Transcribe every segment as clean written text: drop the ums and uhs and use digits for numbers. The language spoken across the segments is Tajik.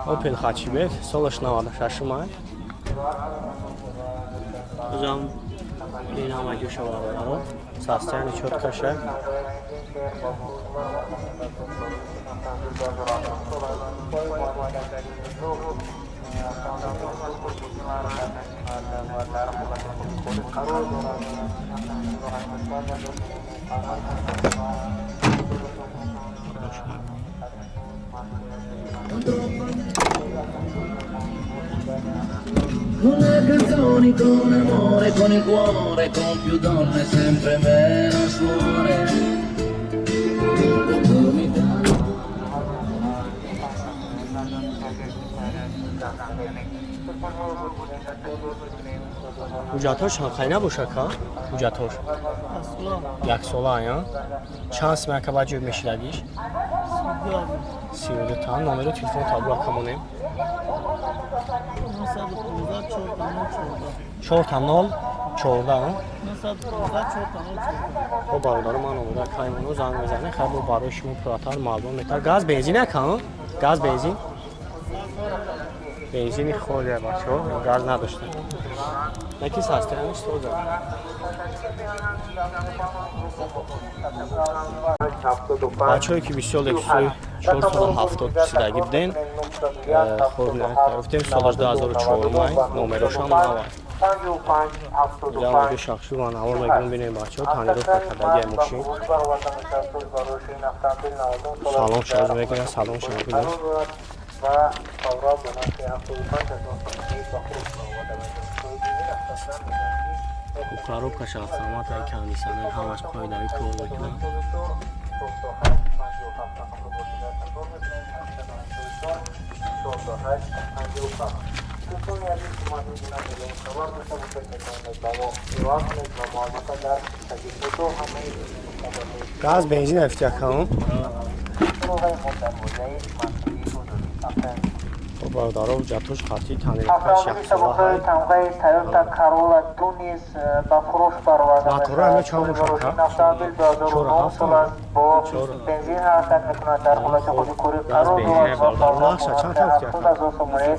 Опел Хатчбек солаш 96-ма. Бозам ин ҳама ҷӯша бародаро. Состояние чёткаша. Con le canzoni, con l'amore, con il cuore, con più donne, sempre meno suore. L'opportunità. Ҳуҷҷатҳош ҳам набошад ка? Ҳуҷҷатҳош яксола я? Чанд сим ака ба ҷой мешидагиш? 32 та. Номери телефон табу акамонем. 4 та 0 14. Хоб, бародаро, ман омода каймоно занг мезанем, хай бо барои шумо пурратар маълум метар. Газ бензин ака? Газ бензин? Бензини холия, бачаҳо, газ надошта. Яки состояниш соза. Бачаҳое ки бисёр Лексусои 470 пурсидагӣ буден, хоб, гуфтем, солаш 2004 май, номерошам навай. Ҷамои шахшу ман навор мегирам, бинем, бачаҳо, тонировка кардагиай мошин. Салон шаз мегирам, салон шаз бинем. و خاورا به نرخ 75,000 сомонӣ ба фурӯш бароварда мешавад. Коробка ш автомат, ай кондиционер, ҳамаш қоидави кор мекунад. Дӯстони азиз, шумо ин гуна миллион хабар дошта бошед, метавонед ба мо ироа кунед ва мо албатта дар саҳифото ҳамаи хабарҳои Газ бензин афтякам. суроғаи мо дарвозаи марказии озодӣ. Хоб, бародаро, ҳуҷҷатҳош хатӣ, тонировка ш Автомобили яксола сабукаи ҳай. тамғаи Toyota Corolla 2 низ ба фурӯш бароварда Мотора ҳама чанд мешавад. бошад, Ин автомобил 2009 сол аст, бо Чор. бензин ҳаракат мекунад, дар ҳолати худикорӣ Газ қарор бензин, дорад ва бародаро. фавран бо Нақша чанд нархи та 70,000 сомонӣ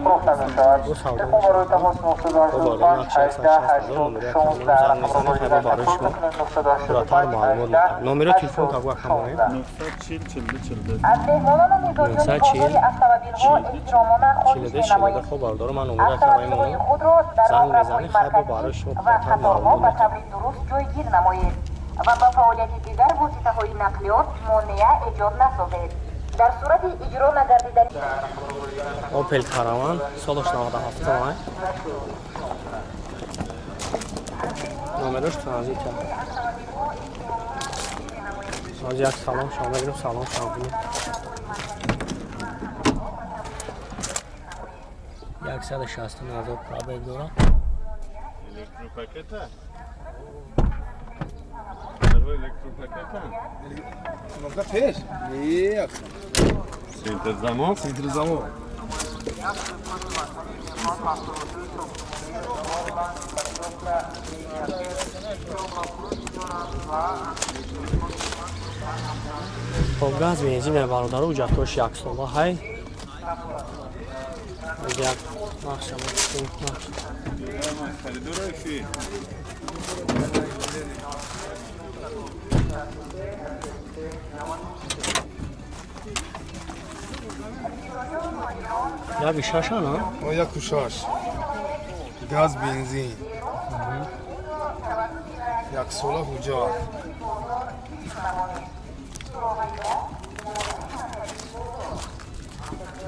фурӯхта мешавад. Бо савдо Телефон барои тамос Хоб, 985 нақша 18 160 0 80 номери 16 акамон занг рақамро мезанем, хайба барои шумо пурратар 985 маълумот 18 метавад. Номери телефон табу акамонем. 16. 940 42 42. Аз меҳмонону мизоҷони 940 бозори автомобилҳо эҳтиромона хоҳиш 42 менамоем. 42. Хоб, бародаро, ман номери Автомобилҳои акамонем. худро дар Занг роҳравҳои мезанем, хайба марказӣ барои шумо ва пурратар қаторҳо маълумот ба метавад. таври дуруст ҷойгир намоед ва ба фаъолияти дигар воситаҳои нақлиёт монеа эҷод насозед. Дар сурати иҷро нагардидани Опел Караван солаш 97 май. Номерош транзит. Аз як салон шумо мегирем, салон шумо бинем. 160 000 пробег дорад. Электропакета? Чаро электропакета? Кнопка пеш? Не, Центр замок? Центр замок. Хоб, газ бензин, бародаро, ҳуҷҷатҳош яксола ҳай. Як нақша нақш. Коридора ки? Яки шаша на? О, 1,6. Газ бензин. Як сола ҳуҷҷат.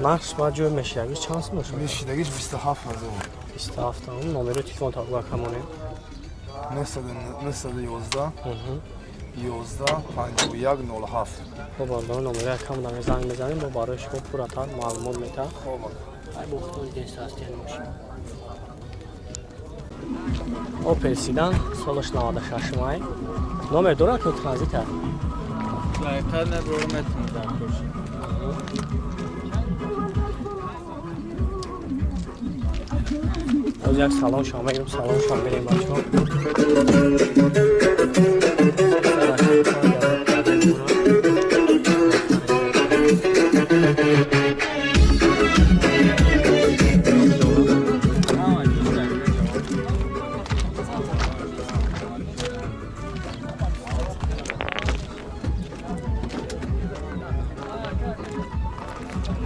Нақш ба ҷой мешиягиш чанд сум бошад? Мешидагиш 27 ҳазор. 27. Номери телефон табу акамонем. 911 11 51 07. Хоб, бародаро, номери акамона занг мезанем, бо барои шумо пурратар маълумот метавад. Хоб. Ай бухтои дестастияни мошин. Опел Седан солаш 96 май. Номер дорад ки транзита? Дақиқа набору метавонӣ дар бошӣ. Боз як салон шумо мегирем, салон шумо мегирем, бачаҳо.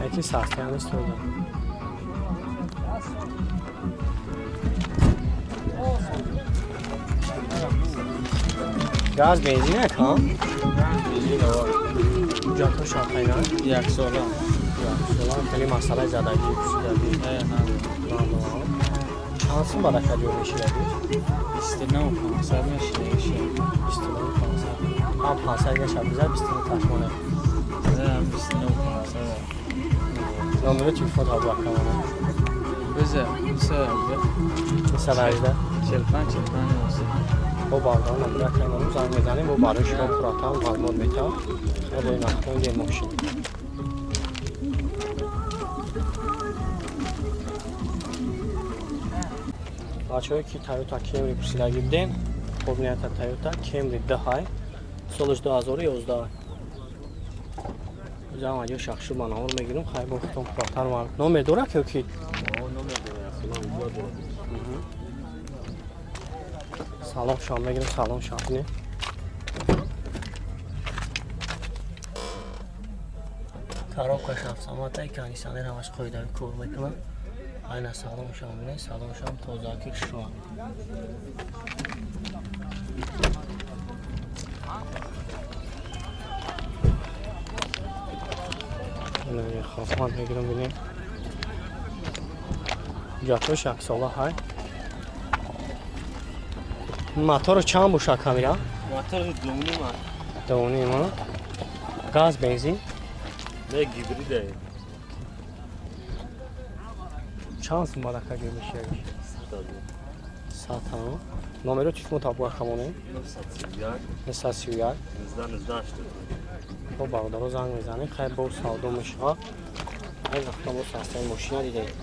Яки сахтияни стода. Газ бензин ака? Ҳуҷҷатҳо шарқайна? Як сола. Як сола. Хеле масъалаи задагӣ пусидагӣ. Надорам. Чанд сум барака ҷой мешидаги? 29 500 мешидаги. 29 500. Ҳам 500 гаша бизар 29 ташмона. 29 500. Номери телефон табу акамона. Биза 918 918 45 45 19. Бо бародарон номери акамона занг мезанем, бо барои шумо пурратар маълумот метавам. Хеле бо нақдон дем мошин. Бачаҳое ки Toyota Camry пурсидагӣ будем, хоб нията Toyota Camry 2 солаш 2011. Ҷам аҷо шахшу ба навор мегирам, хай бо худтон пурратар маълум. Номер дорад ё ки? Салом шом мегирам, салом шом не. Коробка шафсаматай кондиционер ҳамаш қоидави кор мекунад. Айна салом шом бинед, салом шом тозаки шумо. Хофман мегирам бинем. Ҳуҷҷатҳош яксола ҳай. Моторо чанд боша камера? Мотор 2.5. 2.5. Газ, бензин? Не, гибрид. Чанд сум барака ҷой мешидаги? 100 ҳа. Номеро телефон табу акамоне? 931 931 19 19 Бо бародаро занг мезанем, хай бо савдо мешавад. Ай вақта бо састаи мошина дидаем.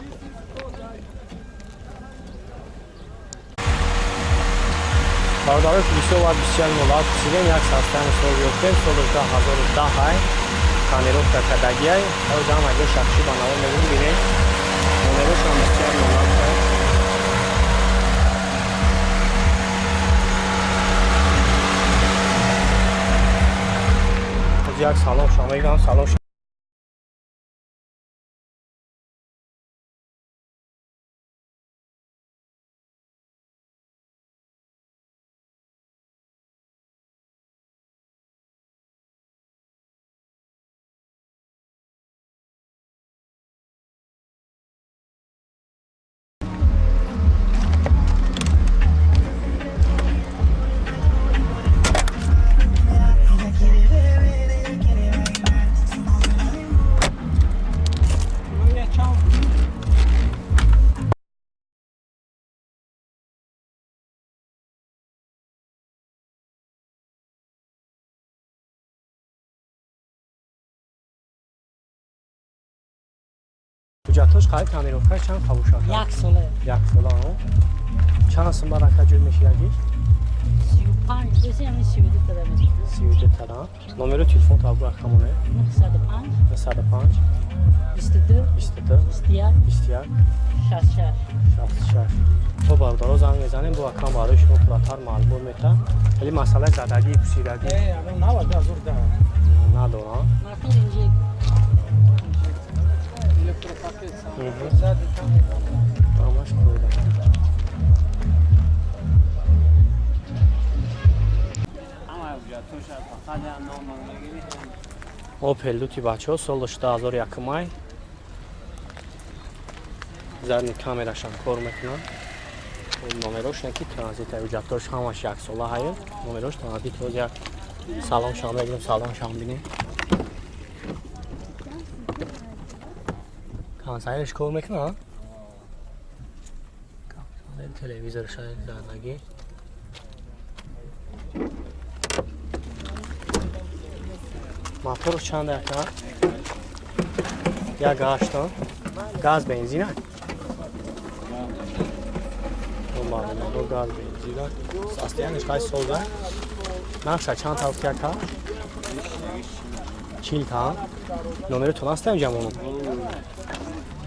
Бародаро ки бисёр вақт бисёр молат пурсидем, як састаи мисол ёфтем, соли 2010 ай тонировка кардагиай. Ҳозир аҷо шахши ба навор мегирем, бинем. Номерошам бисёр молат. Як салом шом мегирам, салом. Ҳуҷҷатҳош қариб тонировкаш чанд қабул шуд? Як сола. Як сола. Чанд сум барака ҷой мешидаги? 35, бесе ҳамин 32 тада мешида. 32 тада. Номери телефон табу рақамоне? 905 905 22 22 21 21 66 66. Бо бародаро занг мезанем, бо акам барои шумо пурратар маълумот метавам. Хеле масъалаи задагӣ, пусидагӣ надорам. Мотор инҷа. Ҳамаш қоида. Опел Лути бачаҳо солаш 2001 май. Задни камерашам кор мекунад. Номерош не ки транзит, ҳуҷҷатҳош ҳамаш яксола ҳая. Номерош транзит. Ҳоз як салом шом мегирам, салом шом бинем. Кондиционерш кор мекунад? Кондиционер, телевизор шояд задагӣ. Моторш чанд ака? 1.8. Газ бензин? Газ бензин. Состояниш қайси соза? Нархша чанд та гуфти ака? 40 та. Номеротон ҳаст ҷамоно?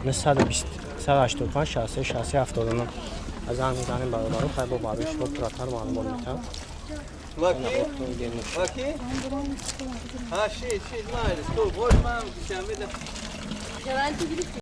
920 185 63 63 79. Аз занг мезанем бародаро, хай бо барои шумо пурратар маълумот метавам. Ваки? Ҳа, шид, шид, майли. Хуб, бош ман душанбе. Гарантия гирифтӣ?